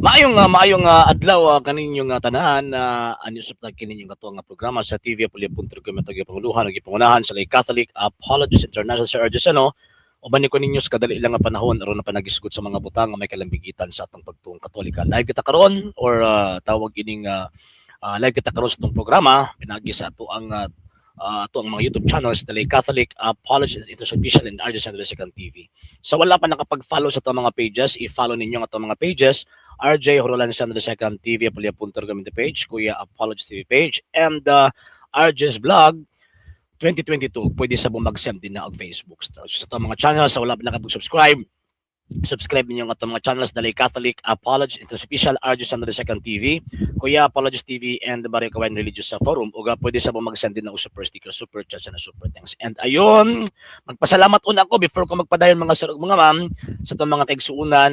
Maayong adlaw kaninyong tanan na anyo sa kininyong ato nga programa sa TV Apulia.com ito gipanguluhan ug gipangunahan sa Lay Catholic Apologists International, Sir Argesano. Uban ni ko ninyo sa kadali lang nga panahon aron na panagisgot sa mga butang nga may kalambigitan sa atong pagtuong Katolika. Live kita karon or tawag ining live kita karon sa atong programa pinagi sa ato ang mga YouTube channels, the Lay Catholic Apologists International Official and RJ Second TV. Sa wala pa nakapag-follow sa atong mga pages, i-follow ninyo ang atong mga pages: RJ Horolan Sandro Second TV, Apulia Punto Community page, Kuya Apologists TV page, and RJ's Vlog 2022. Pwede sa mag-send din na og Facebook. So, sa atong mga channels, sa wala pa nakapag-subscribe, subscribe ninyo ang atong mga channels, Dalay Catholic Apologists International Official, RJ Sandro Second TV, Kuya Apologists TV, and the Barrio Kawayan Religious Forum. Uga pwede sa mag-send din ng super sticker, super chat, and super thanks. And ayun, magpasalamat una ako before ko magpadayon, mga sir ug mga ma'am, sa itong mga kaigsuunan,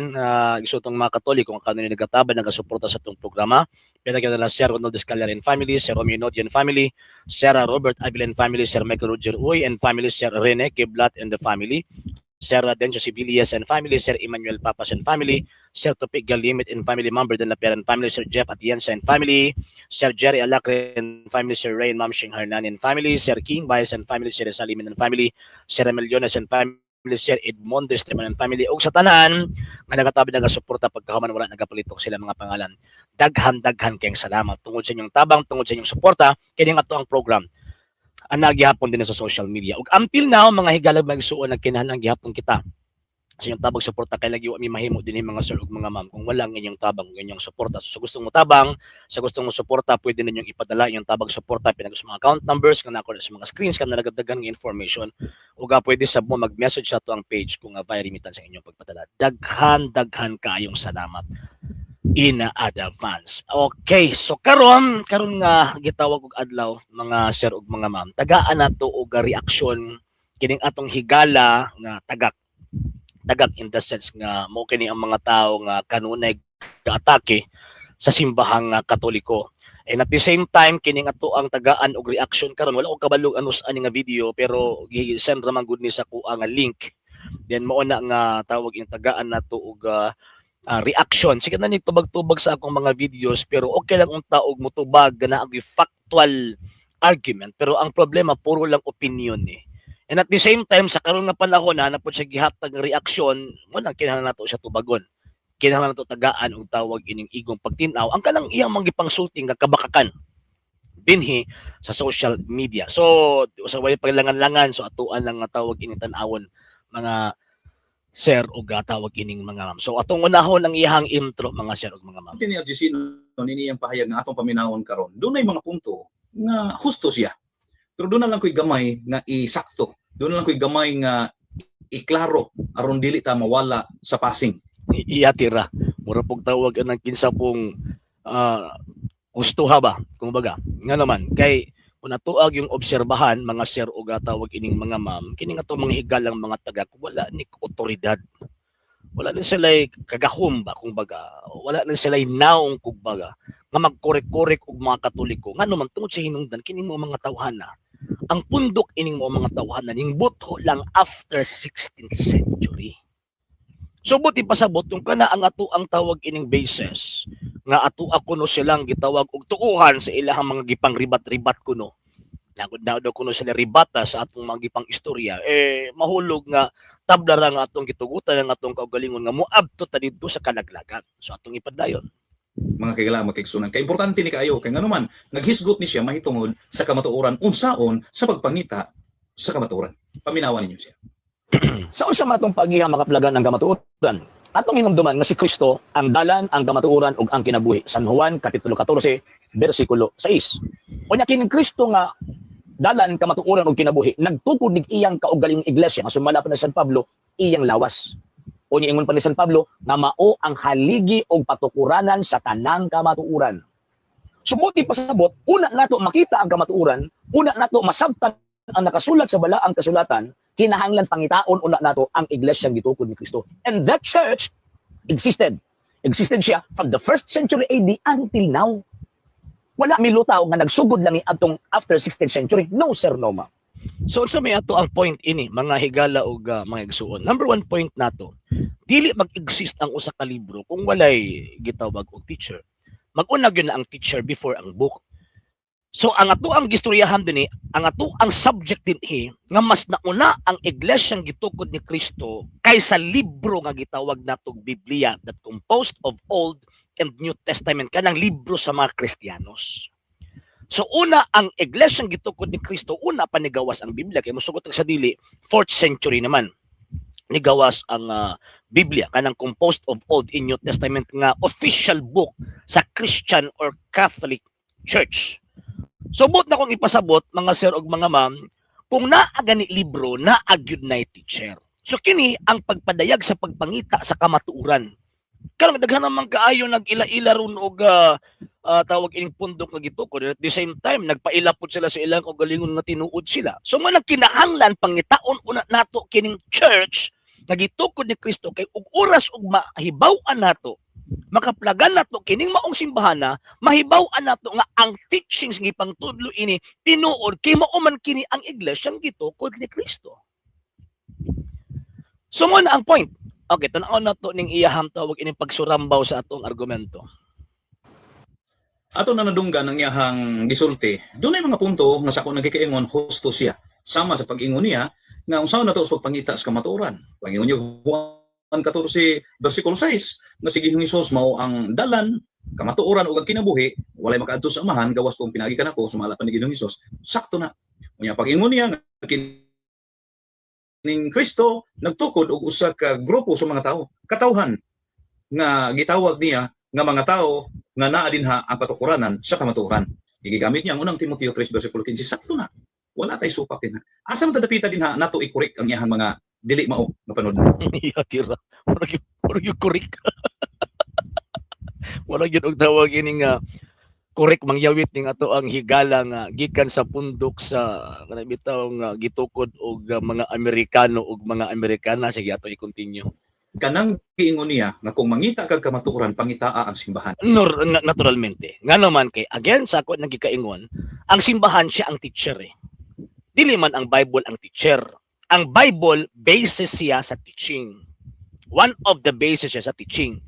igsuotong mga Katoliko, kung kano nagataban, nagasuporta sa itong programa. Pinagyan nila Sir Ronald Escalar and family, Sir Romeo Nodian family, Sir Robert Avila and family, Sir Michael Roger Uy and family, Sir Rene Kiblat and the family, Sir Dencio Sibilias and family, Sir Emmanuel Papas and family, Sir Topik Galimit and family, Member De La Pera and family, Sir Jeff Atienza and family, Sir Jerry Alacre and family, Sir Ray and Ma'am Shing Hernan and family, Sir King Baez and family, Sir Salimin and family, Sir Emiliones and family, Sir Edmundo Esteban and family, ug sa tanan nga nagatabi, nagasuporta pagkahuman wala nagapalitok sila mga pangalan. Daghan daghan kayong salamat tungod sa inyong tabang, tungod sa inyong suporta kini nga ato ang program ang nagihapon din sa social media. Ug until now, mga higalag magsuon, nagkinahanglan gihapon kita sa inyong tabang, suporta, kay lagi wa mi mahimo dinhi, mga sir ug mga ma'am, kung wala ang inyong tabang ug inyong suporta. So, sa gustong mo tabang, sa gustong mo suporta, pwede ninyong ipadala inyong tabang, suporta pinag sa mga account numbers nga nako sa mga screens kan nalagdagan ng information, ug pwede sab mo mag-message sa ato ang page kung via remittance ang inyong pagpadala. Daghan daghan kaayong salamat in advance. Okay, so karon karon nga gitawag og adlaw, mga sir ug mga ma'am, tagaan nato og reaksyon kining atong higala nga tagak. Tagak in the sense nga mo kini ang mga tao nga kanunay gaatake sa simbahang Katoliko. And at the same time, kining ato ang tagaan og reaction karon, wala ko kabalo ano sa ani nga video, pero gi-send ra man gud ni sa kuha nga link. Then mao na nga tawag yung tagaan nato og reaction. Sige na ni tubag-tubag sa akong mga videos, pero okay lang unta og mutubag na og factual argument, pero ang problema puro lang opinion eh. And at the same time, sa karon nga panahon na napod siya gihatag nga reaksyon, mo nang kinahanglan nato siya tubagon. Kinahanglan nato tagaan og tawag ining igong pagtin-aw ang kanang iyang mga gipangsulti nga kabakakan dinhi sa social media. So sa way paglangan-langan, so atuan lang nga tawag ining tan-awon, mga sir ug tawag ining mga ma'am. So atong unahon ang iyang intro, mga sir ug mga ma'am. Ni RGC no nini ang pahayag nga atong paminawon karon. Dunay mga punto nga husto siya. Pero doon na lang ko'y gamay nga isakto. Doon na lang ko'y gamay nga iklaro aron dili ta mawala sa passing. Iyatira. Mura pog tawag ang kinsa pong gustuha ba, kumbaga. Nga naman, kay kung natuag yung obserbahan, mga sir o tawag ining mga ma'am, kini nga mga higalang mga tagak, wala ni otoridad. Wala ni sila kagahom ba, kumbaga. Wala ni sila naong, kumbaga, nga magkorek-korek og mga Katoliko. Nga naman, tungod sa hinungdan, kining mo mga tawhana, ang pundok ining mo mga tawhana, ning butho lang after 16th century. So buti pasabot yung kana ang ato ang tawag ining basis nga ato ako no silang gitawag og tuuhan sa ilahang mga gipang ribat-ribat kuno. Nagod na daw kuno sila ribata sa atong mga gipang istorya, eh mahulog nga tabla ra nga atong gitugutan ang atong kaugalingon nga moabto ta didto sa kalaglagan. So atong ipadayon. Mga kagala makigsunan. Kay importante ni kaayo kay nganuman naghisgot ni siya mahitungod sa kamatuoran unsaon sa pagpangita sa kamatuoran. Paminawan ninyo siya. Sa unsa man atong pagiha makaplagan ang kamatuoran? Atong hinumduman nga si Kristo ang dalan, ang kamatuoran ug ang kinabuhi. San Juan kapitulo 14 bersikulo 6. Unya kining Kristo nga dalan, kamatuoran ug kinabuhi nagtukod nig iyang kaugalingong iglesia nga sumala pa ni San Pablo iyang lawas. Unya ingon pa ni San Pablo nga mao ang haligi og patukuranan sa tanang kamatuoran. Sumuti pasabot, una nato makita ang kamatuoran, una nato masabtan ang nakasulat sa balaang kasulatan, kinahanglan pangitaon una nato ang iglesyang gitukod ni Kristo. And that church existed. Existed siya from the first century AD until now. Wala milutaw nga nagsugod lang ni adtong after 16th century. No sir, no ma'am. So unsa may ato ang point ini, mga higala ug mga igsuon? Number one point nato, dili mag-exist ang usa ka libro kung walay gitawag og teacher. Mag-una gyud na ang teacher before ang book. So ang ato ang gistoryahan dinhi, ang ato ang subject dinhi nga mas nauna ang iglesyang gitukod ni Kristo kaysa libro nga gitawag natog Biblia that composed of Old and New Testament, kanang libro sa mga Kristiyanos. So una ang iglesyang gitukod ni Kristo, una pa nigawas ang Biblia, kay mosugot sa dili, 4th century naman nigawas ang Biblia, kanang composed of Old and New Testament nga official book sa Christian or Catholic Church. So buot na kong ipasabot, mga sir ug mga ma'am, kung naa gani libro, naa gyud nay teacher. So kini ang pagpadayag sa pagpangita sa kamatuoran. Karon daghan naman kaayo nag-ila-ila ron og tawag ining pundok nga gitukod. At the same time, nagpaila pud sila sa ilang kaugalingon nga tinuod sila. So mo nang kinahanglan pangitaon una nato kining church nga gitukod ni Kristo, kay ug oras ug mahibaw-an nato, makaplagan nato kining maong simbahana, mahibaw-an nato nga ang teachings nga ipangtudlo ini tinuod, kay mao man kini ang iglesyang gitukod ni Kristo. So mo na ang point. Okay, tan-aw na to ning iyaham tawag ining pagsurambaw sa atong argumento. Ato na nadunggan ang iyahang gisulti. Dunay mga punto nga sa ako nagkikaingon husto siya. Sama sa pag-ingon niya nga unsaon na to sa pagpangita sa kamatuoran. Pag-ingon niya Juan 14 versikulo 6 nga si Ginoong Hesus mao ang dalan, kamatuoran ug ang kinabuhi, walay makaadto sa Amahan gawas kung pinaagi kanako, sumala pa ni Ginoong Hesus. Sakto na. Unya pag-ingon niya nga kining Kristo nagtukod og usa ka grupo sa mga tao, katawhan nga gitawag niya nga mga tao nga naa dinha ang katukuranan sa kamatuoran. Gigamit niya ang Unang Timoteo 3 versikulo 15, sakto na. Wala tay supak dinha. Asa man ta dapita dinha nato i-correct ang iyahang mga dili mao nga panudlo? Iya tira. Murag yung correct. Wala gyud og tawag ini nga correct mangyawit ning ato ang higala nga gikan sa pundok sa kanang bitaw nga gitukod og mga Amerikano ug mga Amerikana. Sige, ato i-continue. Kanang giingon niya nga kung mangita kag kamatuoran, pangitaa ang simbahan. Nor, naturalmente. Nga naman kay again sa ako nagikaingon, ang simbahan siya ang teacher eh. Dili man ang Bible ang teacher. Ang Bible basis siya sa teaching. One of the basis siya sa teaching.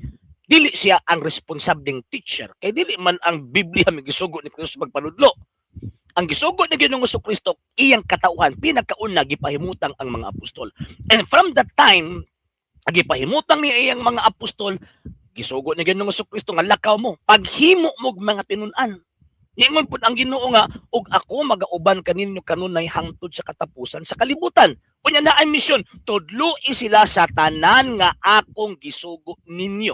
Dili siya ang responsableng teacher. Kay dili man ang Biblia may gisugo ni Kristo magpanudlo. Ang gisugo ni Ginoong Kristo iyang katauhan, pinakauna gipahimutang ang mga apostol. And from that time, gipahimutang niya iyang mga apostol, gisugo ni Ginoong Kristo nga lakaw mo, paghimo mo og mga tinun-an. Ningon pud ang Ginoo nga ug ako magauban kaninyo kanunay hangtod sa katapusan sa kalibutan. Unya na ang misyon, tudloi sila sa tanan nga akong gisugo ninyo.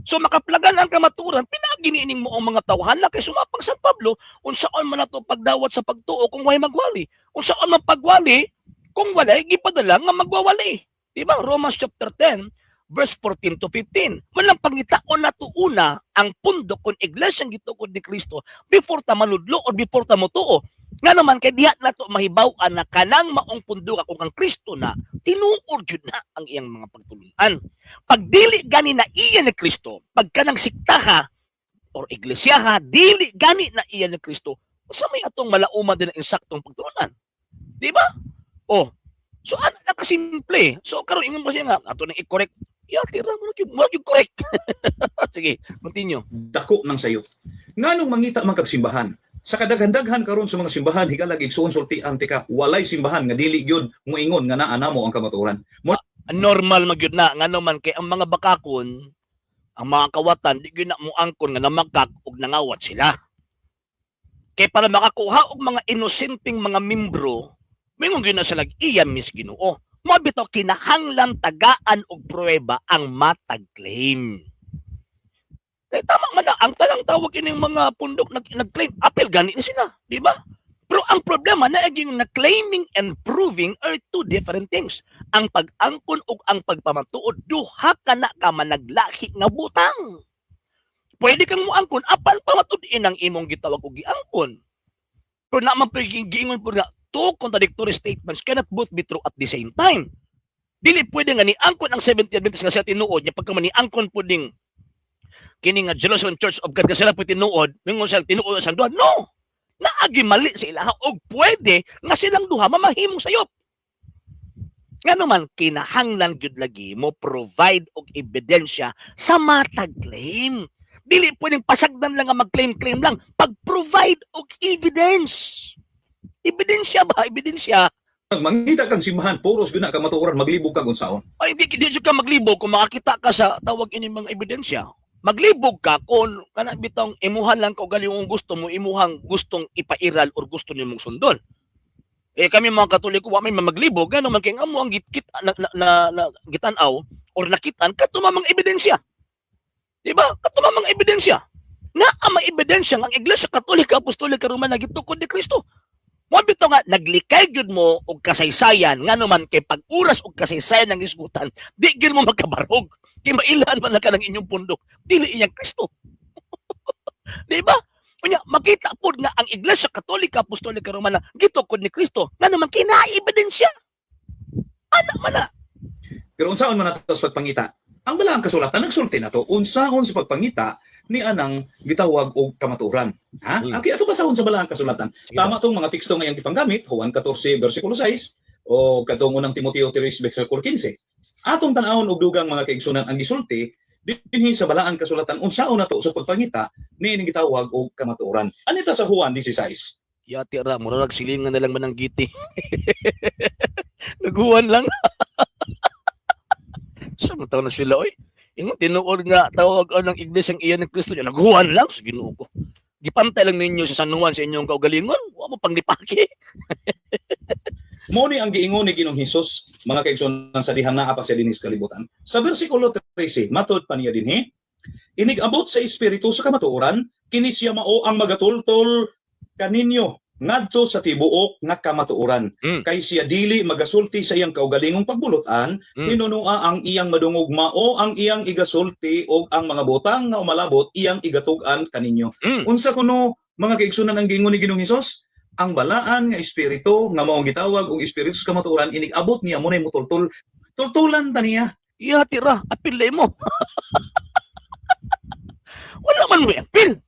So makaplagan ang kamatuoran, pinaagi niining mo ang mga tawhan na kay sumapang San Pablo, unsaon man nato pagdawat sa pagtuo kung way magwali? Unsaon man pagwali kung walay gipadala nga magwawali? Di ba? Romans chapter 10 verse 14 to 15. Walang pangitaon nato una ang pundok kung iglesyang gitukod ni Kristo before ta manudlo or before ta motuo. Nga naman kay diha nato mahibaw-an na kanang maong pundok kung kang Kristo na tinuod gyud na ang iyang mga pagtulunan. Pag dili gani na iya ni Kristo, pag kanang siktaha or iglesyaha dili gani na iya ni Kristo, sa may atong malauman din ang insaktong pagtulunan. Di ba? Oh. So ano na kasimple. So karon ingon mo siya nga ato nang i-correct. Ya tira mo yung correct. Sige, continue. Dako ng sayo. Nganong mangita man kag simbahan? Sa kadaghan-daghan karon sa mga simbahan, higala, igsuon, sultian tika, walay simbahan nga dili gyud moingon nga naa namo ang kamatuoran. Mo Normal magyud na, ngano man kay ang mga bakakon, ang mga kawatan, di gyud na mo angkon nga namakak og nangawat sila. Kay para makakuha og mga inosenteng mga membro, mingon gyud na sila iya mis Ginoo. Mao bitaw kinahanglan tagaan og pruweba ang matag-claim. Kay tama man na ang talang tawag ining mga pundok nag-claim, apil gani ni sila, di ba? Pero ang problema na na claiming and proving are two different things. Ang pag-angkon ug ang pagpamatuod, duha ka na ka managlahi nga butang. Pwede kang muangkon apan pamatud-in ang imong gitawag og giangkon. Pero na man pwede giingon po nga two contradictory statements cannot both be true at the same time. Dili pwede nga niangkon ang Seventh Adventist nga siya tinuod nya pagka man niangkon pud ning kini nga Jerusalem Church of God nga sila po tinuod, mingon sila tinuod sa duha. No. Naagi mali sa ilaha og pwede nga silang duha mamahimong sayop. Ngano man kinahanglan gyud lagi mo provide og ebidensya sa matag claim. Dili pwedeng pasagdan lang nga mag-claim-claim lang. Pag-provide og evidence. Ebidensya ba? Ebidensya. Mangita kang simbahan, puros gyud na kamatuoran, maglibog kag unsaon. Ay, di jud ka maglibog kung makakita ka sa tawag ini mga ebidensya. Maglibog ka kung kana bitong imuha lang kaugalingong gusto mo, imuhang gustong ipairal or gusto nimong sundon. Eh kami mga Katoliko, wa may maglibog, gano man kay amo ang gitkit na gitan-aw or nakitan kadto mga ebidensya. Di ba? Kadto mga ebidensya. Na ang mga ebidensya nga ang Iglesia Katolika Apostolika Romana gitukod ni Kristo. Mo bitaw nga naglikay gyud mo og kasaysayan, ngano man kay pag-uras og kasaysayan ng hisgutan, di gyud mo magkabarog. Kay mailan man na ka ng inyong pundok, dili iyang Kristo. Di ba? Unya makita pod nga ang Iglesia Katolika Apostolika Romana gitukod ni Kristo, ngano man kay naa ebidensya. Ana man na. Pero unsaon man nato sa pagpangita? Ang balaang kasulatan nagsulti nato unsaon sa pagpangita ni anang gitawag og kamatuoran. Ha? Okay, ato basahon sa balaang kasulatan. Sige. Tama tong mga teksto nga iyang gipanggamit, Juan 14 versikulo 6 o katong unang Timoteo 3 versikulo 15. Atong tan-awon og dugang, mga kaigsunan, ang gisulti dinhi sa balaan kasulatan unsaon nato sa pagpangita ni ining gitawag og kamatuoran. Anita sa Juan 16. Yati ra, murag silingan na lang man ang giti. Naguwan lang. Sa mga taon na sila, oy. Ingon tinuod nga tawag ang iglesia ang iyan ng Kristo niya. Naguwan lang sa Ginoo ko. Gipantay lang ninyo sa San Juan sa inyong kaugalingon. Wa mo panglipaki. Mo ni ang giingon ni Ginoong Hesus, mga kaigsuonan, sa dihang naa pa siya dinhi sa kalibutan. Sa bersikulo 13, matod pa niya dinhi, "Inig abot sa Espiritu sa kamatuoran, kini siya mao ang magatultol kaninyo ngadto sa tibuok nga kamatuoran. Kay siya dili magasulti sa iyang kaugalingong pagbulutan, hinunua ang iyang madungog mao ang iyang igasulti, ug ang mga butang nga umalabot iyang igatug-an kaninyo." Unsa kuno, mga kaigsunan, ang giingon ni Ginoong Hesus? Ang balaan nga espiritu nga mao ang gitawag og espiritu sa kamatuoran, inig abot niya, mo nay mutultol. Tultulan ta niya. Yati ra, apil mo. Wala man mo apil.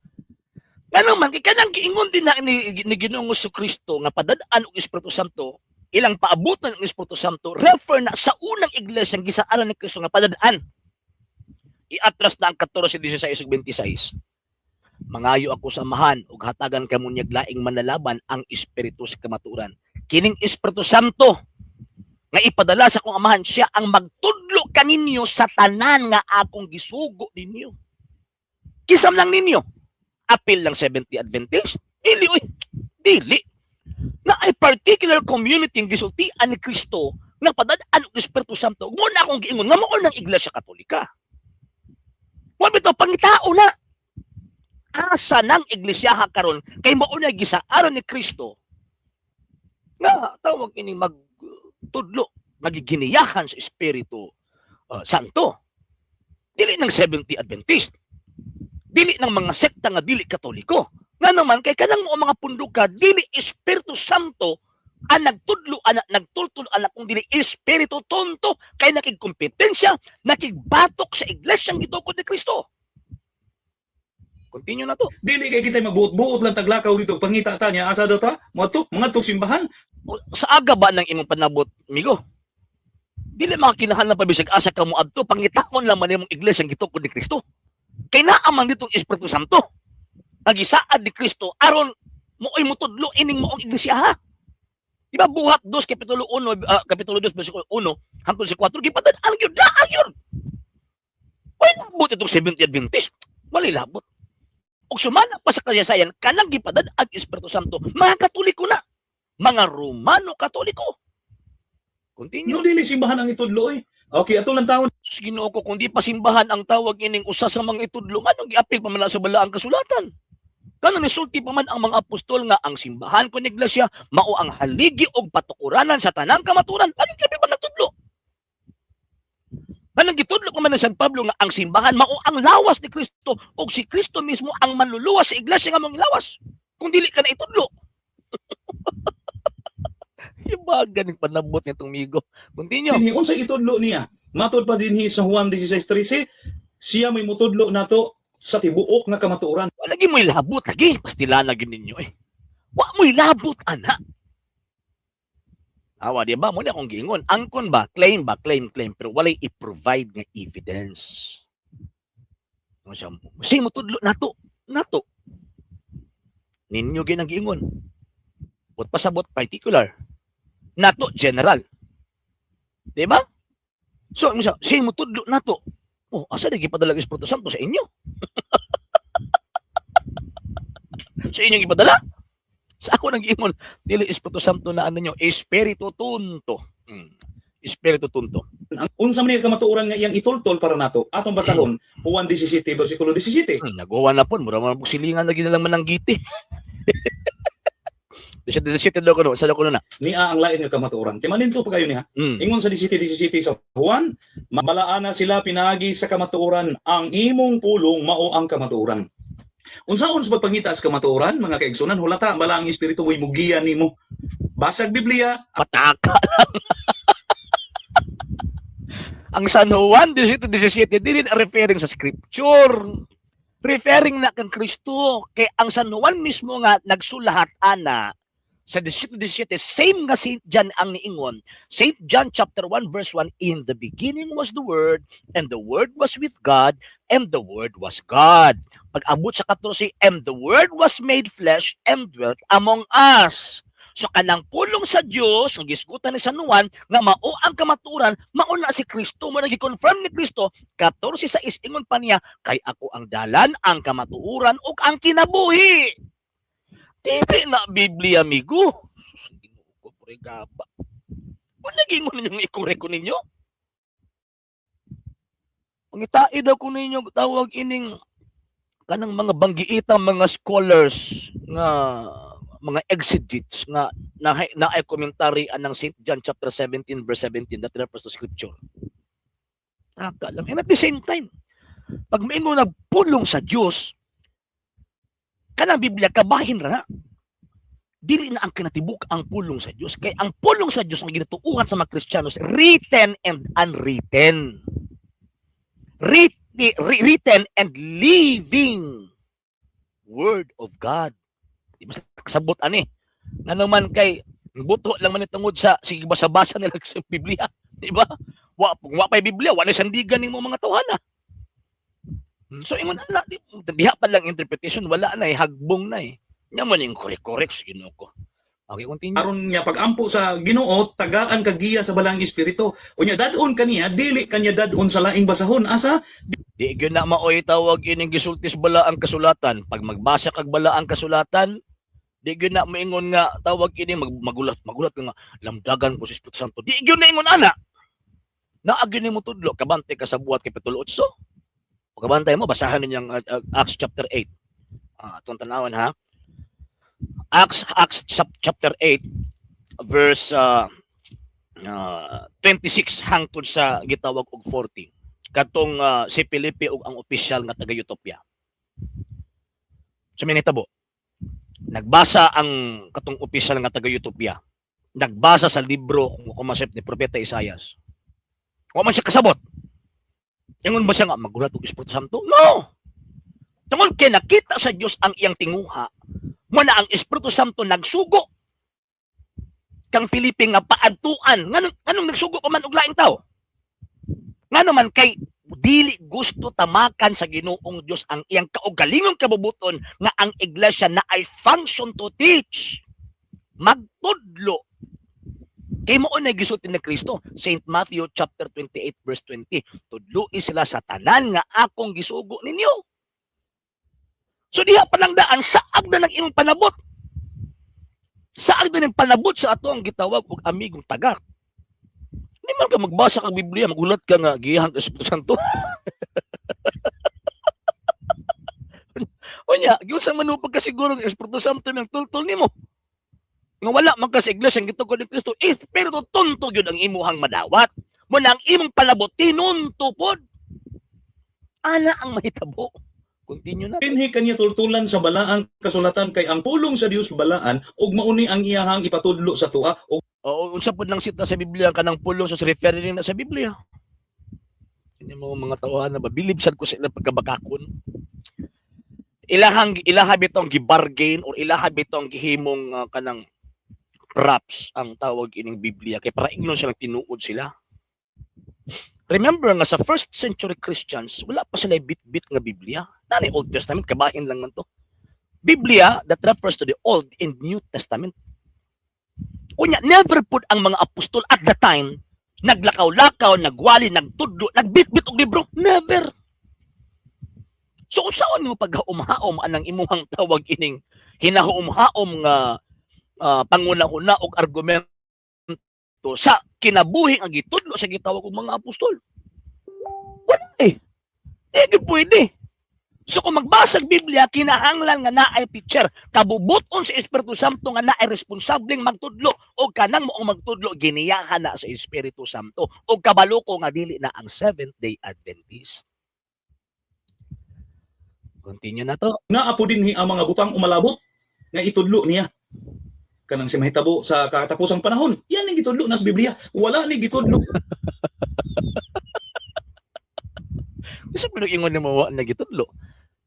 Ngano man kay kanang giingon din na ni Ginoong Kristo nga padad-an og Espiritu Santo, ilang paabutan ng Espiritu Santo, refer na sa unang iglesia ang gisaaran ni Kristo nga padad-an. Iatras na ang 14, 16 ug 26. "Mangayo ako sa Amahan ug hatagan kamo niyag laing manlalaban, ang Espiritu sa kamatuoran." Kining Espiritu Santo nga ipadala sa akong Amahan, siya ang magtudlo kaninyo sa tanan nga akong gisugo ninyo. Kisam lang ninyo. Apil lang Seventh Adventist? Dili oy. Dili. Na ay particular community ang gisultian ni Kristo nga padad-an og Espiritu Santo. Mo na akong giingon nga mao ng Iglesia Katolika. Wa bitaw pangitao na. Asa nang iglesia karon kay mao na gisaaran ni Kristo nga tawag ini magtudlo, magiginiyahan sa Espiritu Santo. Dili ng Seventh Adventist. Dili ng mga sekta nga dili Katoliko. Nga naman kay kanang mo mga punduka dili Espiritu Santo ang nagtudlo ana, nagtultol ana, kung dili espiritu tonto kay nakigkompetensya, nakigbatok sa iglesyang gitukod ni Kristo. Continue na to. Dili kay kita magbuot-buot lang taglakaw dito pangita ta niya, asa daw ta? Moadto, mangadto simbahan. O, sa aga ba ng imong panabot, migo? Dili makakinahanglan pa bisag asa ka mo adto, pangitaon lang man imong iglesia ang gitukod ni Kristo. Kay naa man ditong Espiritu Santo. Nagisaad ni Kristo aron mooy mutudlo ining maong iglesia, ha. Di ba Buhat 2 kapitulo 1, kapitulo 2 bersikulo 1 hangtod sa 4, gipadad-an gyud na gyud. Way labot itong Seventh Adventist. Walay labot. Og sumala pa sa kasaysayan kanang gipadad ang Espiritu Santo, mga Katoliko na. Mga Romano Katoliko. Continue. No, dili simbahan ang itudlo eh. Okay, ato lang taon. Sus, Ginoo ko, kung di pa simbahan ang tawag ining usa sa mga itudlo, anong giapil pa man na sa balaang kasulatan? Kano nisulti pa man ang mga apostol nga ang simbahan kon iglesia mao ang haligi og patukuranan sa tanang kamaturan. Anong gabi ba nagtudlo? Anong gitudlo pa man ni San Pablo nga ang simbahan mao ang lawas ni Kristo ug si Kristo mismo ang manluluwas sa iglesia nga mong lawas? Kung dili ka na itudlo. Iba ganing panabot nitong migo. Continue. Dinhi unsa itudlo niya? Matod pa dinhi sa Juan 16:13, siya may mutudlo nato sa tibuok nga kamatuoran. Lagi mo ilabot lagi. Pastila na gyud ninyo eh. Mo'y labot ana. Awa, di ba? Mao na akong giingon. Angkon ba? Claim ba? Claim, claim. Pero walay i-provide nga evidence. Ano siya? Sino tudlo nato? Nato. Ninyo ginang giingon. But pasabot particular. Nato general. Di ba? So, ano siya? Sino tudlo nato? Oh, asa na gipadala ang Espiritu Santo sa inyo? Sa inyong ipadala? Sa ako nang giingon, dili Espiritu Santo na ano nyo, Espiritu Tunto. Espiritu Tunto. Ang unsa man ni kamatuoran nga iyang itultol para nato, atong basahon Juan 17 versikulo 17. Nagawa na po, mura man po silingan na ginalang man ng giti. 17 daw ko no, sa ko na. Niya ang lain nga kamatuoran. Timanin to pa kayo niya. Ingon sa 17:17 sa Juan, mabalaana sila pinaagi sa kamatuoran, ang imong pulong mao ang kamatuoran. Unsaon sa pagpangita sa kamatuoran, mga kaigsunan, hulata bala ang espiritu mo'y mugiya nimo. Basag Biblia, Pataka lang. Ang San Juan 17:17 dili na referring sa scripture. Referring na kang Kristo. Kay ang San Juan mismo nga nagsulahat ana sa 17:17, same nga Saint John ang niingon. Saint John chapter 1 verse 1, "In the beginning was the Word, and the Word was with God, and the Word was God." Pag abot sa 14, "And the Word was made flesh and dwelt among us." So kanang pulong sa Dios nga gisgutan ni San Juan nga mao ang kamatuoran, mao na si Kristo mo nagi-confirm ni Kristo 14:6, ingon pa niya, "Kay ako ang dalan, ang kamatuoran ug ang kinabuhi." Dili na Biblia, amigo. Sus, Ginoo ko, pre gaba. Kung naging mo ninyong i-correct ko ninyo. Pangitai daw ko ninyo tawag ining kanang mga banggiitang mga scholars nga mga exegetes nga na ay commentary anang St. John chapter 17 verse 17 that refers to scripture. Taka lang. And at the same time, pag maingon nagpulong sa Dios, kanang Biblia kabahin ra na. Dili na ang kinatibuk ang pulong sa Dios. Kay ang pulong sa Dios ang ginatuuhan sa mga Kristiyanos, written and unwritten. Written and living Word of God. Di ba kasabot ani? Nga naman kay buto lang man tungod sa sige basa-basa nila sa Biblia, di ba? Wa kung wa pay Biblia, wa na sandigan nimo mga tawhana. So ingon na di, diha pa lang interpretation, wala na eh, hagbong na eh. Nya man yung correct-correct sa Ginoo ko. Okay, continue. Aron niya pagampo sa Ginoo, tagaan kag giya sa Balaang Espiritu. Unya dad-on kaniya, dili kanya dad-on sa laing basahon, asa Di gyud na maoy tawag ining gisultis bala ang kasulatan. Pag magbasa kag bala ang kasulatan, di gyud na moingon nga tawag ini magulat magulat ka nga lamdagan ko sa Espiritu Santo. Di gyud na ingon ana. Naa gyud nimo tudlo kabante ka sa Buhat kapitulo 8. O kabantay mo, basahan ninyang Acts chapter 8. Atong tanawon ha. Acts chapter 8 verse 26 hangtod sa gitawag og 40, katong si Felipe ug ang opisyal nga taga Ethiopia. So minitabo. Nagbasa ang katong opisyal nga taga Ethiopia. Nagbasa sa libro kung kumasip ni Propeta Isayas. Wa man siya kasabot. Ingon ba siya nga magulat og Espiritu Santo? No. Tungod kay nakita sa Dios ang iyang tinguha, mo na ang Espiritu Santo nagsugo kang Felipe nga paadtuan. Nganong nagsugo pa man og laing tao? Ngano man kay dili gusto tamakan sa Ginoong Dios ang iyang kaugalingong kabubuton nga ang iglesia na ay function to teach. Magtudlo. Kay mao na gisulti ni Kristo, St. Matthew chapter 28 verse 20, "Tudloi sila sa tanan nga akong gisugo ninyo." So diha pa lang daan saag na ng imong panabot. Saag na ng panabot sa ato ang gitawag og amigong tagak. Di man ka magbasa kag Biblia, magulat ka nga giyahan ka Espiritu Santo. Unya, giunsa man mo pagkasiguro ng Espiritu Santo ng tultol nimo? Nga wala man ka sa iglesia ang gitugod ni Kristo, Espiritu Tunto gyud ang imuhang madawat. Mo na ang imong palabot tinunto pod. Ana ang mahitabo. Continue na. Dinhi kanya tultulan sa balaang kasulatan kay ang pulong sa Dios balaan ug mauni ang iyahang ipatudlo sa tuwa ug Oo, unsa pod nang sita sa Biblia kanang pulong sa referring na sa Biblia. Hindi mo mga tawhan na ba, bilib sad ko sa ilang pagkabakakon. Ilahang ilaha bitong gibargain or ilaha bitong gihimong kanang props ang tawag ining Biblia kay para ingnon silang tinuod sila. Remember nga sa first century Christians, wala pa sila bit-bit nga Biblia. Nani Old Testament, kabahin lang man to. Biblia that refers to the Old and New Testament. Unya, never pud ang mga apostol at the time naglakaw-lakaw, nagwali, nagtudlo, nagbitbit og libro. Never. So unsaon mo paghaom-haom anang imuhang tawag ining hinahuom-haom nga panguna-una og argumento sa kinabuhi ang gitudlo sa gitawag og mga apostol? Wala eh. Di gyud pwede. So kung magbasa og Biblia, kinahanglan nga naay teacher. Kabubuton sa Espiritu Santo nga naay responsableng magtudlo o kanang moong magtudlo giniyahan na sa Espiritu Santo o kabalo ko nga dili na ang Seventh Day Adventist. Continue na to. Naa po dinhi ang mga butang umalabot nga itudlo niya. Kanang si mahitabo sa katapusang panahon, yan ang gitudlo na sa Biblia. Wala ni gitudlo Kasi pinag-ingon ni mo wa na gitudlo.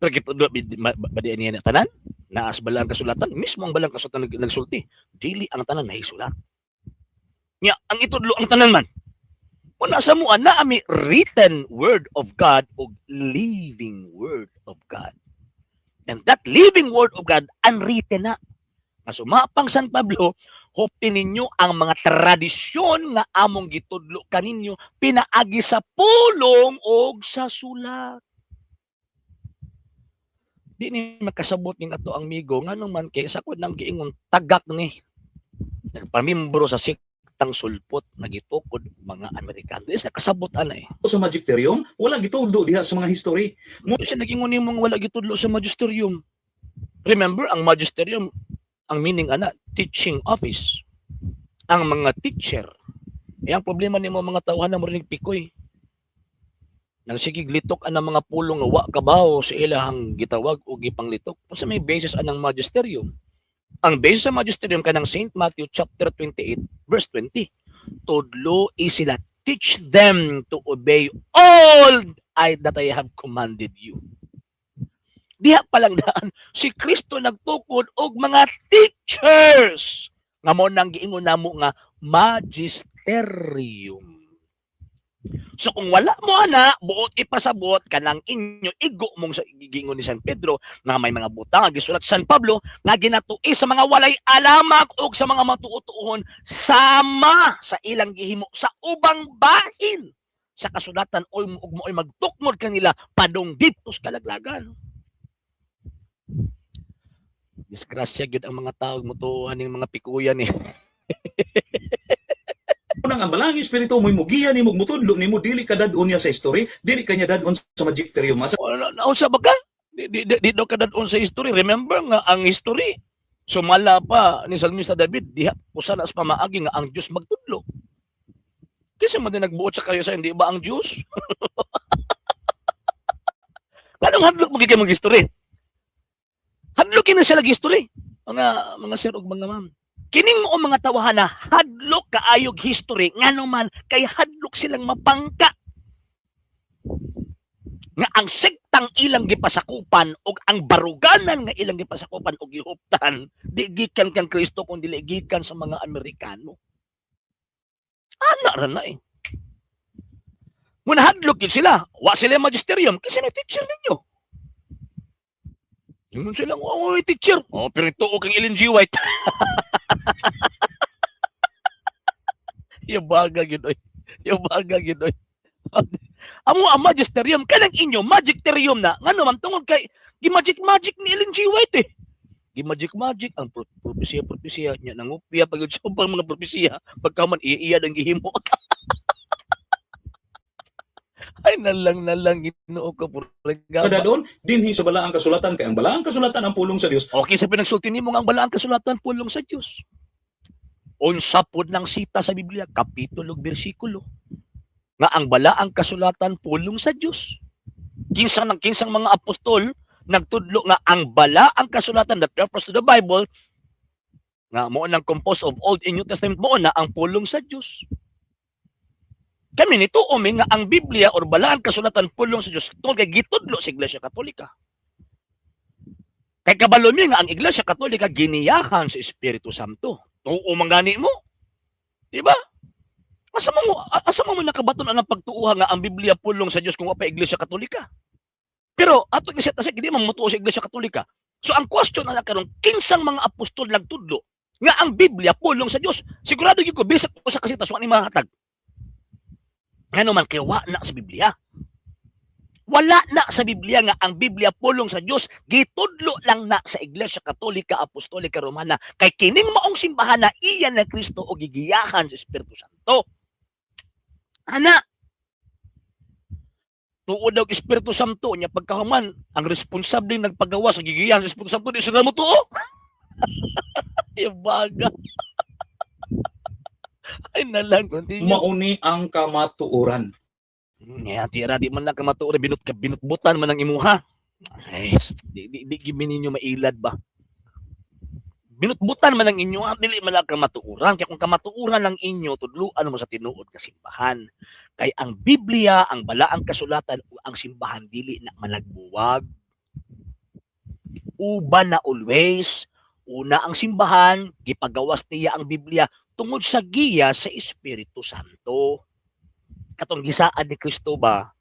Pero gitudlo ba di niya na tanan? Naas bala ang kasulatan, mismo ang balang kasulatan nagsulti. Dili ang tanan nahisulat. Nya, ang itudlo ang tanan man. Muna sa mua na ami written word of God o living word of God. And that living word of God unwritten na. Nga sumapang San Pablo, hopin ninyo ang mga tradisyon nga among gitudlo kaninyo pinaagi sa pulong og sa sulat. Di ni makasabot ning ato ang migo, nganong man kay sa kod nang giingon tagak ni nagpamimbro sa sektang sulpot, nagitukod mga Amerikano. Di sa kasabot ana eh. Sa magisterium, wala gitudlo diha sa mga history. Kasi nagingon nimo nga wala gitudlo sa magisterium. Remember, ang magisterium, ang meaning ana, teaching office. Ang mga teacher. Eh, ang problema nimo mga tawhan na marinig pikoy. Nang sige litok ang mga pulong nga wa kabaw sa ilahang gitawag o gipanglitok. Unsa may basis anang magisterium? Ang basis sa magisterium kanang St. Matthew chapter 28 verse 20. Tudlo sila, teach them to obey all that I have commanded you. Diha pa lang daan, si Kristo nagtukod og mga teachers nga mo nang giingon namo nga magisterium. So kung wala mo ana, buot ipasabot kanang inyo igo mong sa giingon ni San Pedro nga may mga butang nga gisulat San Pablo nga ginatui sa mga walay alamak og sa mga matuotuon sama sa ilang gihimo sa ubang bahin sa kasulatan o ug mo'y magtukmod kanila padung didto sa kalaglagan. Disgrasya gyud ang mga tao mutuo aning mga pikuyan eh. Unang ang balang espiritu mo'y mugiya nimo, mutudlo nimo, dili ka dad-on niya sa history, dili ka niya dad-on sa magisterium. Asa Naunsa ba ka? Di daw ka dad-on sa history. Remember nga ang history sumala pa ni Salmista David diha usa na sa pamaagi nga ang Dios magtudlo. Kasi man din nagbuot sa kayo sa hindi ba ang Dios? Anong hadlok mo kay mag-history? Hadlok kini sila history. Mga sir ug mga ma'am. Kining mo mga tawahan na hadlok kaayog history, ngano man kay hadlok silang mapangka nga ang sektang ilang gipasakupan og ang baruganan nga ilang gipasakupan og gihuptan di gikan kang Kristo kun dili gikan sa mga Amerikano. Ana ra na eh. Munahadlok yun sila. Wa sila magisterium kasi may teacher ninyo. Ingon sila, "Oh, may teacher." Oh, pero ito kang Ellen G. White. Yabaga gyud oy. Yabaga gyud oy. Amo ang magisterium kanang inyo magisterium na ngano man tungod kay gi-magic magic ni Ellen G. White eh. Gi-magic magic ang propesiya propesiya nya, nangupya pag sa ubang mga propesiya pagka man iya ang gihimo. Ay nalang nalang, Ginoo ko puro ka dad-on dinhi sa balaang kasulatan kay ang balaang kasulatan ang pulong sa Dios. Okay, sa pinagsulti nimo nga ang balaang kasulatan pulong sa Dios. Unsa pod nang sita sa Biblia, kapitulo ug bersikulo nga ang balaang kasulatan pulong sa Dios? Kinsa nang kinsang mga apostol nagtudlo nga ang balaang kasulatan that refers to the Bible nga mao nang composed of Old and New Testament, mao na ang pulong sa Dios? Kami nito umi nga ang Biblia or balaang kasulatan pulong sa Dios tungod kay gitudlo sa Iglesia Katolika. Kay kabalo mi nga ang Iglesia Katolika giniyahan sa Espiritu Santo. Tuo man gani mo. Di ba? Asa mo nakabaton ang pagtuuha nga ang Biblia pulong sa Dios kung wa pa Iglesia Katolika? Pero ato giset sa di man motuo sa Iglesia Katolika. So ang question na karon, kinsang mga apostol nagtudlo nga ang Biblia pulong sa Dios? Sigurado gyud ko bisag usa ka sitas wa ni mahatag. Ngano man kay wa na sa Biblia. Wala na sa Biblia nga ang Biblia pulong sa Dios, gitudlo lang na sa Iglesia Katolika Apostolika Romana kay kining maong simbahan na iya na Kristo o gigiyahan sa Espiritu Santo. Ana, tuod daw Espiritu Santo niya, pagkahuman ang responsable nagpagawa sa gigiyahan sa Espiritu Santo di sila mo tuo. Ibaga. Ay nalang, continue. Mauni ang kamatuoran. Nga tira di man lang ka matuod, binut ka binutbutan man ang imuha. Ay, di gyud ninyo mailad ba? Binutbutan man ang inyo, dili man lang kamatuoran. Kaya kung kamatuoran lang inyo, tudluan mo sa tinuod nga simbahan. Kay ang Biblia, ang balaang kasulatan, ug ang simbahan dili na managbuwag. Uban na always. Una ang simbahan, gipagawas niya ang Biblia tungod sa giya sa Espiritu Santo. Katong gisaad ni Kristo ba,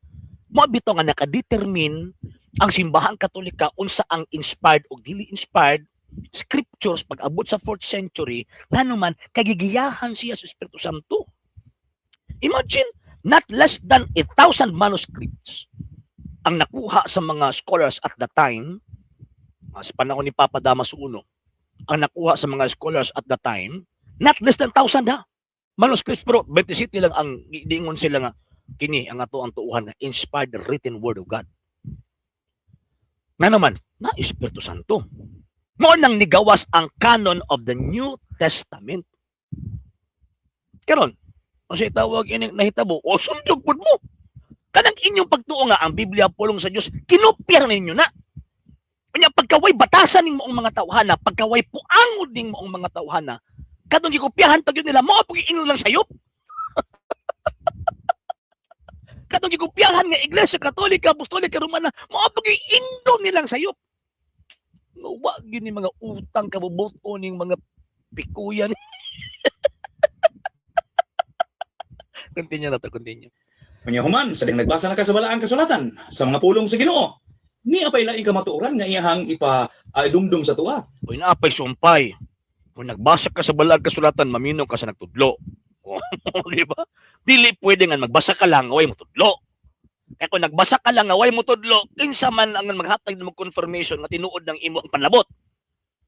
mo bitaw nga nakadetermine ang Simbahang Katolika unsa ang inspired o dili inspired scriptures pag abot sa 4th century, ngano man kagigiyahan siya sa Espiritu Santo. Imagine, not less than 1,000 manuscripts ang nakuha sa mga scholars at the time, sa panahon ni Papa Damaso I, ang nakuha sa mga scholars at the time, not less than 1,000 ha. Manuscripts, pero 27 lang ang giingon sila nga kini ang ato ang tuuhan nga inspired written word of God. Nga naman, na Espiritu Santo. Mao nang nigawas ang canon of the New Testament. Karon, ang siya tawag ining nahitabo, o sundog pud mo. Kanang inyong pagtuo nga ang Biblia pulong sa Dios, kinopyar ninyo na. Unya pagkaway batasan ning maong mga tawhana, pagkaway puangod ning maong mga tawhana, katong gikopyahan pag yun nila, mao pag ingnon lang sayop. Katong gikopyahan nga Iglesia Katolika, Apostolika Romana, mao pag ingnon nilang sayop. Nga wa gyud ni mga utang kabubuto ning mga pikuyan. Continue na to, continue. Unya human, sa ding nagbasa na ka sa balaang kasulatan, sa mga pulong sa Ginoo, ni apay laing kamatuoran nga iyahang ipa dumdum sa tuwa. Uy, naapay sumpay. Kung nagbasa ka sa balaang kasulatan, mamino ka sa nagtudlo. Di ba? Dili pwede nga magbasa ka lang, away mo tudlo. Kaya kung nagbasa ka lang, away mo tudlo, kinsa man ang maghatag ng confirmation nga tinuod ng imo ang panlabot?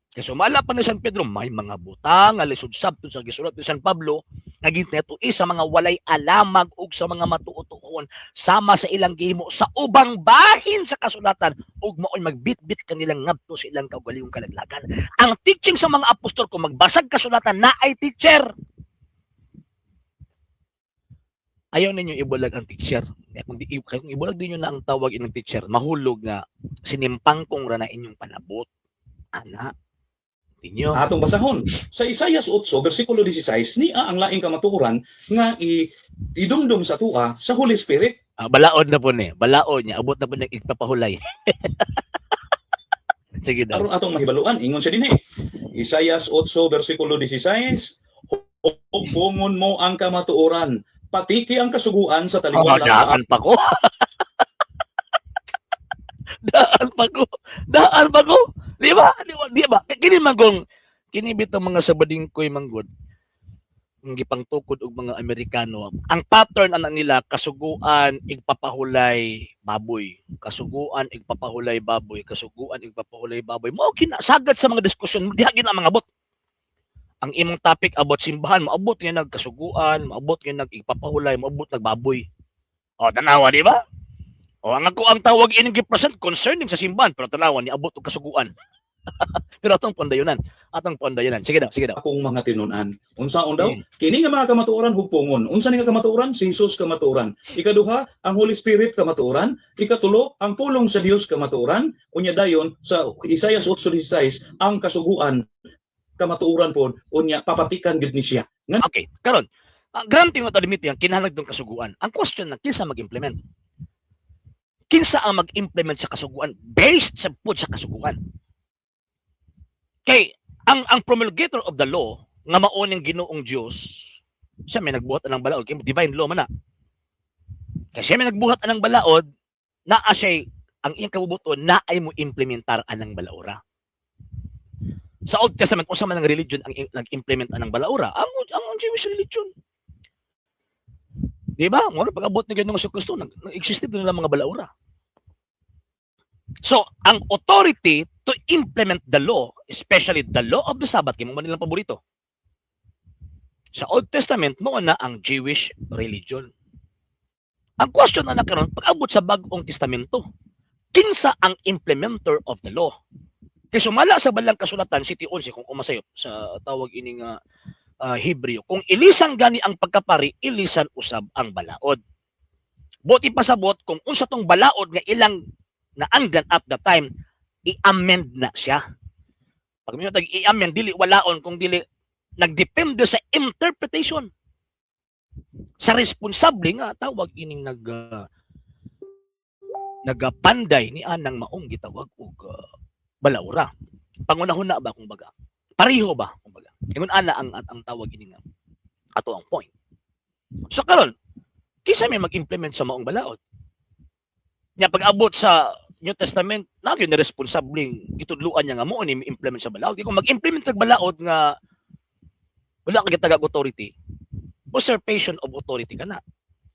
Kaya sumala pa ni San Pedro, may mga butang nga lisod sabton sa gisulat ni San Pablo nga ginetui sa mga walay alamag ug sa mga matuotuon sama sa ilang gihimo sa ubang bahin sa kasulatan ug mao'y magbitbit kanilang ngadto sa ilang kaugalingong kalaglagan. Ang teaching sa mga apostol, kung magbasag kasulatan na ay teacher. Ayaw ninyo ibulag ang teacher. Kaya kung ibulag ninyo na ang tawag inyong teacher, mahulog nga sinimpangkong ra na inyong panabot. Ana. Tinyo. Atong basahon sa Isaias 8 bersikulo 16, niya ang laing kamatuoran nga idumdum sa tuwa sa Holy Spirit. Ah, balaod na po ni. Balaod niya. Abot na po niya ipapahulay. Sige daw. Aron atong mahibaluan, ingon siya dinhi. Isaias 8 bersikulo 16, "Hugpongon mo ang kamatuoran, patiki ang kasuguan sa Oh, taliwala sa daan pa ko. Daan pa ko. Daan pa ko. Di ba? Di ba? Di ba? Kini manggong kini bitong mga sabading ko'y manggod ang gipangtukod og mga Amerikano. Ang pattern ana nila, kasuguan, igpapahulay, baboy. Kasuguan, igpapahulay, baboy. Kasuguan, igpapahulay, baboy. Mao kina sagad sa mga diskusyon diha gyud ang mga abot. Ang imong topic about simbahan, moabot nga nagkasuguan, moabot nga nag-igpapahulay, moabot nagbaboy. O tanawa, di ba? O ang ako ang tawag ining gi-present concerning sa simbahan, pero tanawa ni abot og kasuguan. Pero atong pandayunan, atong pandayunan. Sige daw, sige daw. Akong mga tinun-an." Unsaon daw? Kini nga mga kamatuoran hugpongon. Unsa ni nga kamatuoran? Si Jesus kamatuoran. Ikaduha, ang Holy Spirit kamatuoran. Ikatulo, ang pulong sa Dios kamatuoran. Unya dayon sa Isaias 8:16, ang kasuguan kamatuoran pod, unya papatikan gid ni siya. Okay, karon. Ang granting nga admit yang kinahanglan dong kasuguan. Ang question na, kinsa mag-implement? Kinsa ang mag-implement sa kasuguan based sa pod sa kasuguan? Kay ang promulgator of the law nga mao ning Ginoong Dios, siya may nagbuhat anang balaod, kay divine law man na. Kay siya may nagbuhat anang balaod, naa siya ang iyang kabubuton naay mo implementar anang balaora. Sa Old Testament, unsa man ang religion ang nag-implement anang balaora? Ang Jewish religion. Di ba? Mo pag-abot ni Ginoong Kristo, nag-exist nila mga balaora. So, ang authority to implement the law, especially the law of the Sabbath, kay mao man nilang paborito. Sa Old Testament, mao na ang Jewish religion. Ang question na karon, pag-abot sa Bag-ong Testamento, kinsa ang implementer of the law? Kay sumala sa Balang Kasulatan, 7:11, kung umasayop sa tawag ining Hebreo, kung ilisan gani ang pagkapari, ilisan usab ang balaod. Buot ipasabot, kung unsa tong balaod nga ilang naanggan at the time, i-amend na siya. Pag may tag i-amend, dili walaon kung dili nagdepende sa interpretation sa responsable nga tawag ining nagapanday ni anang maong gitawag og balaura. Pangunahon na ba, kumbaga? Pareho ba, kumbaga? Ingon ana ang tawag ini nga ato ang point. So karon, kinsa may mag-implement sa maong balaod? Nya pag-abot sa New Testament, na gyud ni responsableng gitudluan niya nga mo ni implement sa balaod. Kung mag-implement og balaod nga wala ka gitagag authority, usurpation of authority ka na.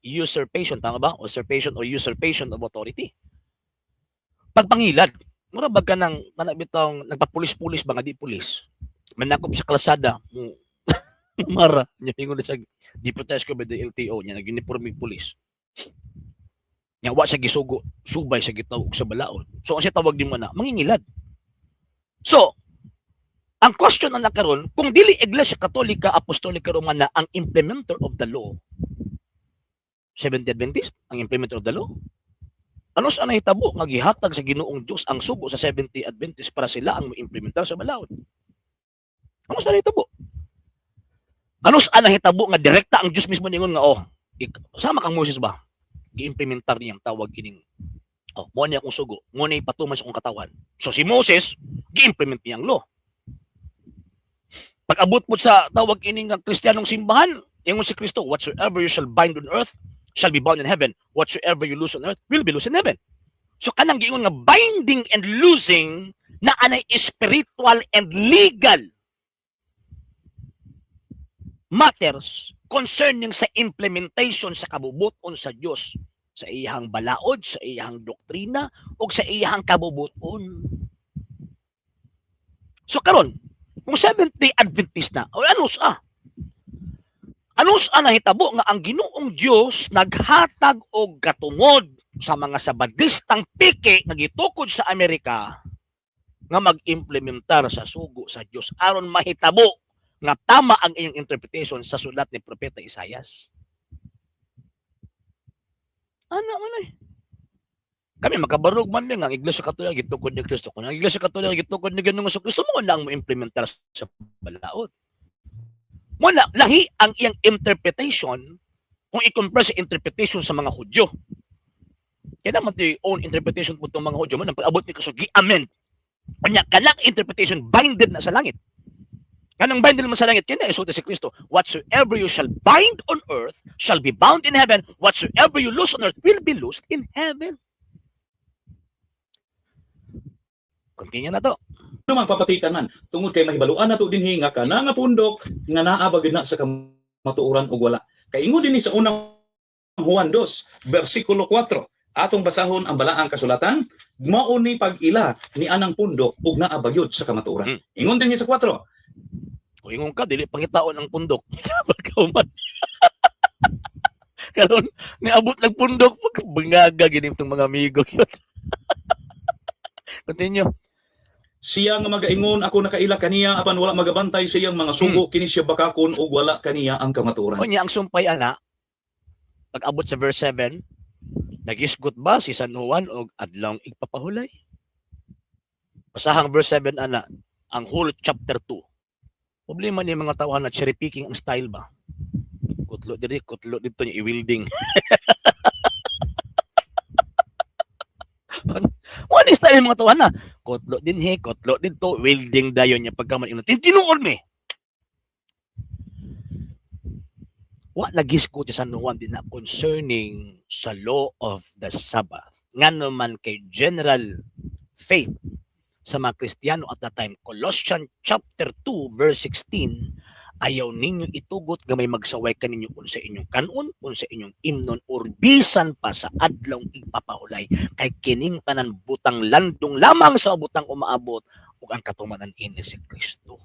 Usurpation, tama ba? Usurpation or usurpation of authority. Pagpangilad, mura ba ka ng kana bitong nagpapulis-pulis ba nga di pulis? Manakop sa kalsada, mo mara, nya ingon na siya deputized ko by the LTO nya nag-uniforme pulis. Nya wa siya gisugo, subay sa gitawag sa balaod. So ang siya tawag din mo na mangingilad. So, ang question na nakaron, kung dili Iglesia Katolika Apostolika Romana ang implementer of the law, Seventh Adventist ang implementer of the law? Ano sa nahitabo nga gihatag sa Ginoong Dios ang sugo sa Seventh-day Adventist para sila ang mo-implementar sa balaod? Ano sa nahitabo? Ano sa nahitabo nga direkta ang Dios mismo ningon nga, "Oh, sama kang Moses ba?" Giimplementar niyang tawag ining, "Oh, mo niya akong sugo, mo ni patuman sa akong katawan." So si Moses, gi-implement niya ang law. Pag abot po sa tawag ining nga Kristiyanong simbahan, ingon si Kristo, "Whatsoever you shall bind on earth shall be bound in heaven. Whatsoever you loose on earth will be loose in heaven." So kanang giingon nga binding and loosing na anay spiritual and legal matters concerning sa implementation sa kabubuton sa Dios sa iyang balaod, sa iyang doktrina ug sa iyang kabubuton. So karon, kung Seventh-day Adventist na, o ano sa? Ano sa nahitabo nga ang Ginoong Dios naghatag og katungod sa mga Sabadistang piki nga gitukod sa Amerika nga mag-implementar sa sugo sa Dios aron mahitabo nga tama ang iyong interpretation sa sulat ni Propeta Isayas? Ano man eh. Kami makabarog man nga ang Iglesia Katolika gitukod ni Kristo. Kung ang Iglesia Katolika gitukod ni Ginoong Kristo, mo na ang mo-implementar sa balaod. Mo na lahi ang iyang interpretation kung i-compare sa interpretation sa mga Hudyo. Kaya naman ito own interpretation po itong mga Hudyo mo nang pag-abot ni Kristo, gi-amend. Kanya, kanang interpretation binded na sa langit. Kanang binded naman sa langit, kaya na isulti si Kristo, "Whatsoever you shall bind on earth shall be bound in heaven. Whatsoever you loose on earth will be loosed in heaven." Continue na to. Ano man papatikan man tungod kay mahibaluan nato dinhi nga kana nga pundok nga naa ba gyud na sa kamatuoran og wala. Kay ingon dinhi sa Unang Juan 2 bersikulo 4, atong basahon ang Balaang Kasulatan, mao ni pag-ila ni anang pundok ug naa ba gyud sa kamatuoran. Ingon dinhi sa 4. Kung ingon ka, dili pangitaon ang pundok. Pagkauman. Karon niabot nagpundok, pagbangaga gini itong mga amigo. Continue. Siya nga magaingon, "Ako nakaila kaniya," apan wala magabantay sa iyang mga sugo, kini siya bakakon ug wala kaniya ang kamatuoran. Unya ang sumpay ana, pag abot sa verse 7, nagisgot ba si San Juan og adlawng igpapahulay? Basahang verse 7 ana, ang whole chapter 2. Problema ni mga tawhan na cherry picking ang style ba? Kutlo diri, kutlo dito niya i-wielding. What is Basta yung mga tawhana, kotlo dinhi, kotlo didto, welding dayon niya pagkaman ingon. Tinuod mi. Wa nagisgot si San Juan din na concerning sa law of the Sabbath. Ngano man kay general faith sa mga Kristiyano at that time, Colossians chapter 2 verse 16, "Ayaw ninyo itugot nga may magsaway kaninyo unsa inyong kanon, unsa inyong imnon, or bisan pa sa adlong igpapahulay, kay kining tanan butang landong lamang sa butang umaabot ug ang katumanan ini si Kristo."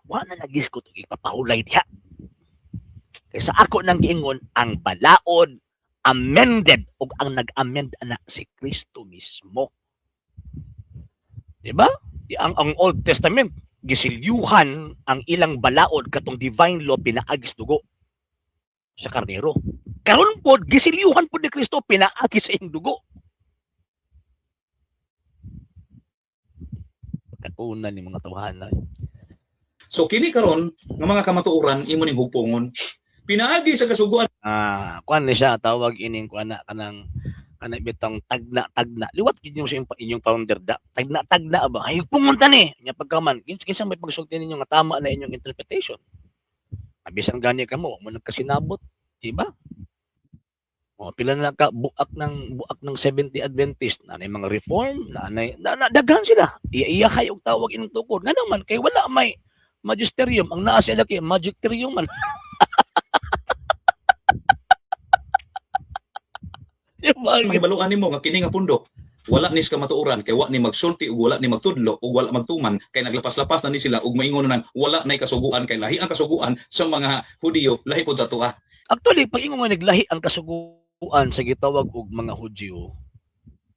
Wa na nagisgot og ipapahulay diha. Kay sa ako nang giingon, ang balaod amended ug ang nag-amend ana si Kristo mismo. Di ba? Di ang Old Testament gisilyuhan ang ilang balaod katong divine law pinaagis dugo sa karnero. Karon pod gisilyuhan pod ni Kristo pinaagi sa iyang dugo. Kakunan ni mga tawhana. So kini karon nga mga kamatuoran imo ning hugpongon. Pinaagi sa kasuguan Ah, kuan ni siya tawag ining kuan na kanang kanang bitong tagna tagna. Liwat gid yung sa inyong founder da. Tagna tagna ba? Ay pumunta ni. Nya pagkaman kinsa may pagsulti ninyo nga tama na inyong interpretation. Bisan gani kamo, mo nagkasinabot, di ba? O pila na ka buak ng 70 Adventist na mga reform na na, na daghan sila. Iya-iya kay og tawag inyong tukod. Nga naman kay wala may magisterium ang naa sila kay magisterium man. Di ba? Mahibaluan nimo nga kini nga pundok wala ni sa kamatuoran kay wa ni magsulti ug wala ni magtudlo ug wala magtuman kay naglapas-lapas na ni sila ug maingon na nang wala nay kasuguan kay lahi ang kasuguan sa mga Hudiyo, lahi pod sa atoa. Actually, pag ingon nga naglahi ang kasuguan sa gitawag og mga Hudyo,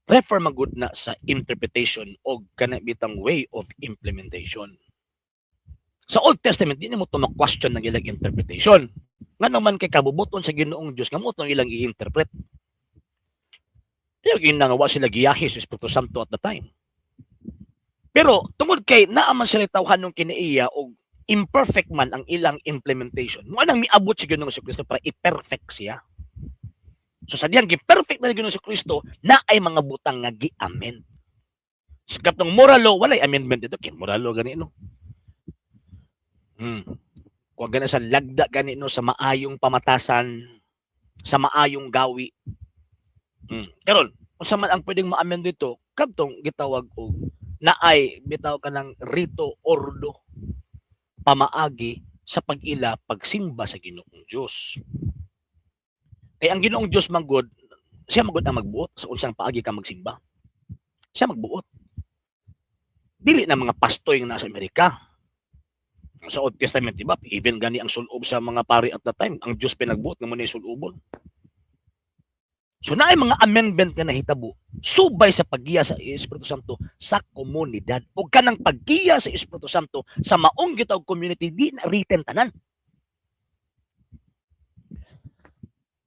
refer magud na sa interpretation og kana bitang way of implementation. Sa Old Testament, di nimo to ma-question ng ilang interpretation. Nga naman kay kabubuton sa Ginoong Dios nga mo itong ilang i-interpret. Tiyo yun nga wa sila giyahe sa Espiritu Santo at the time. Pero tungod kay naa man sila tawhan nung kinaiya og imperfect man ang ilang implementation, mo nang miabot si Ginoong Kristo para i-perfect siya. So sa diyang gi-perfect na ni Ginoong Kristo, na ay mga butang nga gi-amend. Sa katong moral law, walay amendment dito. Kay moral law gani no. Kuwag gani sa lagda gani no sa maayong pamatasan, sa maayong gawi. Karon, unsa man ang pwedeng ma-amend dito, kadtong gitawag og naay bitaw kanang rito ordo pamaagi sa pag-ila pagsimba sa Ginoong Dios. Kay ang Ginoong Dios manggod, siya manggod ang magbuot sa unsang paagi ka magsimba. Siya magbuot. Dili na mga pastoy nga nasa Amerika. Sa Old Testament, diba? Even gani ang sulob sa mga pari at that time, ang Diyos pinagbuot nga mo na sulobon. So naay mga amendment nga nahitabo subay sa paggiya sa Espiritu Santo sa komunidad. O kanang paggiya sa Espiritu Santo sa maong gitawag community di na written tanan.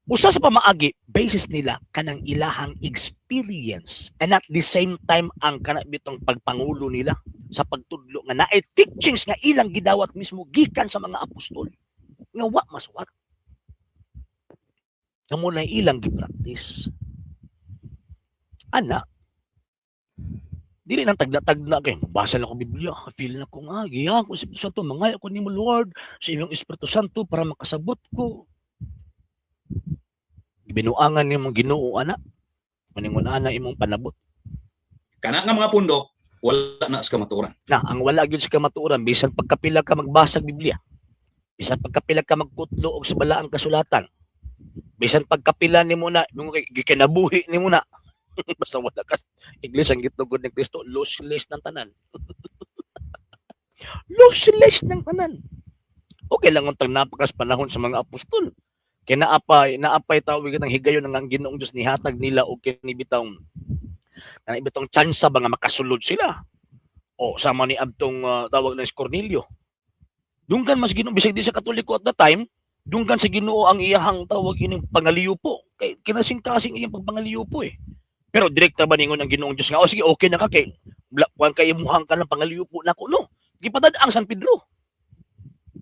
Usa sa pamaagi, basis nila kanang ilahang experience and at the same time ang kana bitong pagpangulo nila sa pagtudlo nga naay teachings nga ilang gidawat mismo gikan sa mga apostol nga wa masuwat. Nga mo na ilang gipractice. Ana, dili nang tagna-tagna kay basa lang ko Biblia, feel na ko nga giya ko sa Espiritu Santo, mangayo ko nimo Lord sa imong Espiritu Santo para makasabot ko. Gibinuangan nimong Ginoo ana. Maningon ana imong panabot. Kana nga mga pundok wala na sa kamatuoran. Na ang wala gyud sa kamatuoran bisan pagkapila ka magbasa og Biblia. Bisan pagkapila ka magkutlo og sa balaang kasulatan. Bisan pagkapila nimo na imong kay gikinabuhi nimo na. Basta wala ka iglesia ang gitugod ni Kristo, lossless ng tanan. Lossless ng tanan. Okay lang untang napakas panahon sa mga apostol. Kay naapay tawag ng higayon ng ang Ginoong Dios nihatag nila og kini bitong kanang bitong tsansa ba nga makasulod sila. O sama ni adtong tawag na si Cornelio. Dunggan mas Ginoo bisag di sa Katoliko at the time, dunggan sa Ginoo ang iyahang tawag ining pangaliupo. Kay kinasing-kasing iyang pagpangaliupo eh. Pero direkta ba ningon ang Ginoong Dios nga, "Oh sige, okay na ka kay kuan kay imuhang ka ng pangaliupo nako," no. Gipadad ang San Pedro.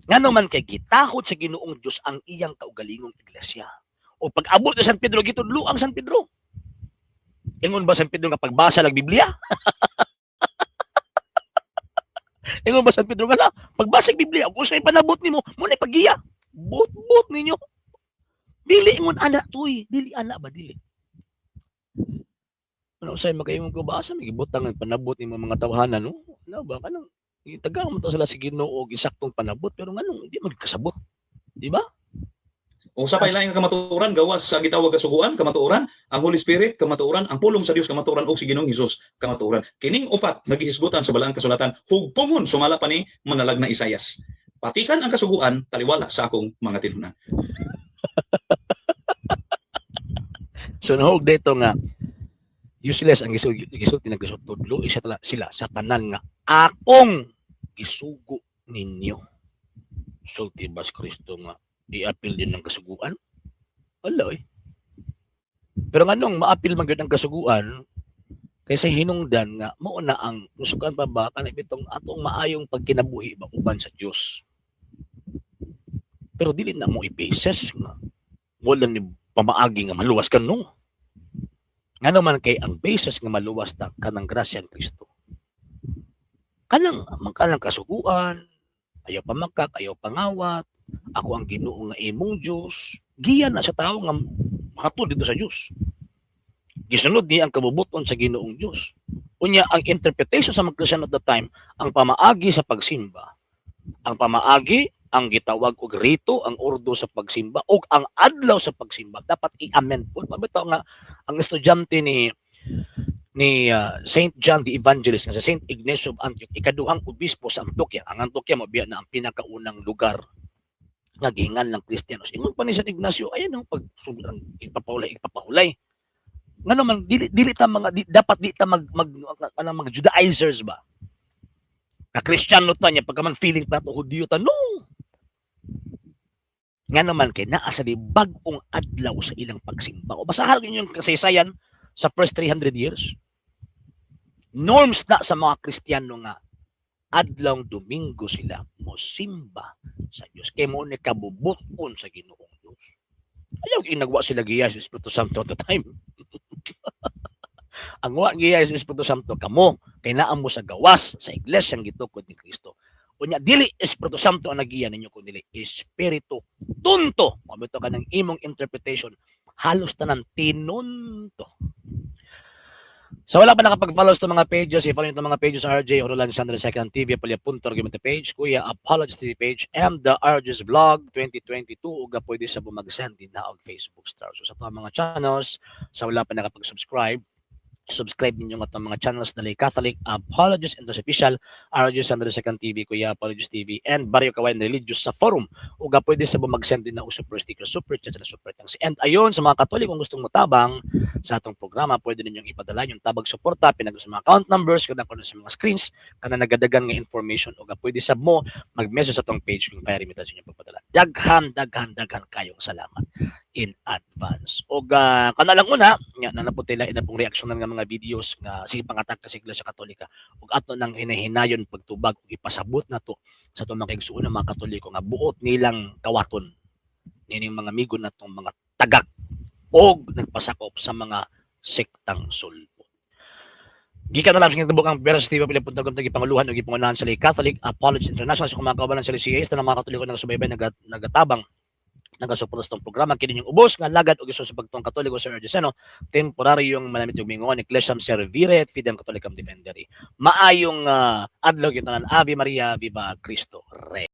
Ngano man kay gitahod sa Ginoong Dios ang iyang kaugalingong iglesia. O pag-abot ni San Pedro, gitudlo ang San Pedro. Ingon ba San Pedro nga pagbasa lang Biblia? Ingon ba San Pedro nga na, pagbasa ng Biblia, kung sa ipanabot nimo, mo na paggiya. Bot-bot ninyo. Dili ingon ana tuy, dili ana ba dili. Ano say makaingon ko ba asa may gibutang ang panabot nimo mga tawhana, no? Ano ba kanang itagaan mo to sila sa Ginoo og isaktong panabot, pero nganong di man kasabot? Di ba? Usa pa laing kamatuoran gawas sa gitawag kasuguan, kamatuoran, ang Holy Spirit, kamatuoran, ang pulong sa Dios, kamatuoran, ug si Ginoong Hesus, kamatuoran. Kining upat nagihisgutan sa balaang kasulatan, hugpongon sumala pa ni manalag na Isayas. Patikan ang kasuguan, taliwala sa akong mga tinunan. So nahog dito nga useless ang gisulti ng Kristo, tudlo isa tala, sila sa tanan nga akong gisugo ninyo. Sulti bas Kristo nga i-appeal din ng kasuguan? Wala eh. Pero nganong maapil man gyud ang kasuguan kaysa hinungdan nga mao na ang kasuguan pa ba kanang bitong atong maayong pagkinabuhi ba uban sa Dios. Pero dili na mo i-basis nga wala ni pamaagi nga maluwas ka, no. Ngano man kay ang basis nga maluwas ta kanang grasya ni Kristo. Kanang kanang kasuguan, ayaw pamakak, ayaw pangawat, ako ang Ginoo nga imong Dios, giya na sa tawo nga makatuod dito sa Dios. Gisunod niya ang kabubuton sa Ginoong Dios. Unya ang interpretation sa mga Kristiyan at the time, ang pamaagi sa pagsimba, ang pamaagi ang gitawag og rito, ang ordo sa pagsimba ug ang adlaw sa pagsimba dapat i-amend po. Mabitaw nga ang estudyante ni Saint John the Evangelist nga sa Saint Ignatius of Antioch, ikaduhang obispo sa Antioquia. Ang Antioquia mo biya na ang pinakaunang lugar nga gihingan ng Kristiyanos. Ingon pa ni Saint Ignacio, ayan ang pag ipapahulay, ipapahulay. Ngano man dili dili ta mga di, dapat di ta mag mag kanang mga Judaizers ba? Na Kristiyano ta niya pagka man feeling pa to Hudiyo ta, no. Nga naman kay naa sa di bag-ong adlaw sa ilang pagsimba. O basahan ninyo yung kasaysayan sa first 300 years. Norms na sa mga Kristiyano nga adlaw Domingo sila mosimba sa Dios. Kay mo ni kabubuton sa Ginoong Dios. Ayaw ginagwa sila giya sa Espiritu Santo at the time. Ang wa giya sa Espiritu Santo kamo kay naa mo sa gawas sa iglesia gitukod ni Kristo. Unya dili Espiritu Santo ang nagiya ninyo kundi Espiritu Tunto. Mabito ka ng imong interpretation, halos tanan tinunto. Sa wala pa nakapag-follow sa mga pages, i-follow nyo itong mga pages: RJ Horolan Sandra Second TV, Palya Punto Argumento page, Kuya Apologies TV page, and the RJ's Vlog 2022, ug pwede sa bumag-send din na og Facebook star. So sa itong mga channels, sa wala pa nakapag-subscribe, subscribe ninyo ang atong mga channels na Catholic Apologies and Official, RJ Sandra Second TV, Kuya Apologies TV, and Barrio Kawayan Religious sa forum. Ug pwede sa bumag-send din na og super sticker, super chat, na super thanks. And ayon sa mga Katolikong gustong motabang sa atong programa, pwede ninyong ipadala yung tabag suporta, pinag sa mga account numbers, kada kuno sa mga screens, kana nagadagan nga information, ug pwede sab mo mag-message sa atong page kung kaya remittance inyong pagpadala. Daghan, daghan, daghan kayong salamat in advance. Og kana lang una, nga na napud ila ina pong reaksyon nga mga videos nga sige pangatak sa Iglesia Katolika ug ato nang hinahinayon pagtubag ug ipasabot nato sa atong mga kaigsuonan mga Katoliko nga buot nilang kawaton nining mga amigo natong mga tagak og nagpasakop sa mga sektang sulpot. Gikan na lang sa kinatibuk ang Beras TV, Pilipunta Gumtag, Panguluhan ug gipangunahan sa Catholic Apologists International, sa mga kaubanan sa CAS, na mga Katoliko nagasubaybay, nagatabang, nagasuporta sa itong programa. Kini yung ubos nga lagad og sa pagtuong Katoliko, Sir Argeseno, temporaryong manamit ug mingon, Ecclesiam Servire et Fidem Catholicam Defendere. Maayong adlaw gyud tanan. Ave Maria, Viva Cristo Rey.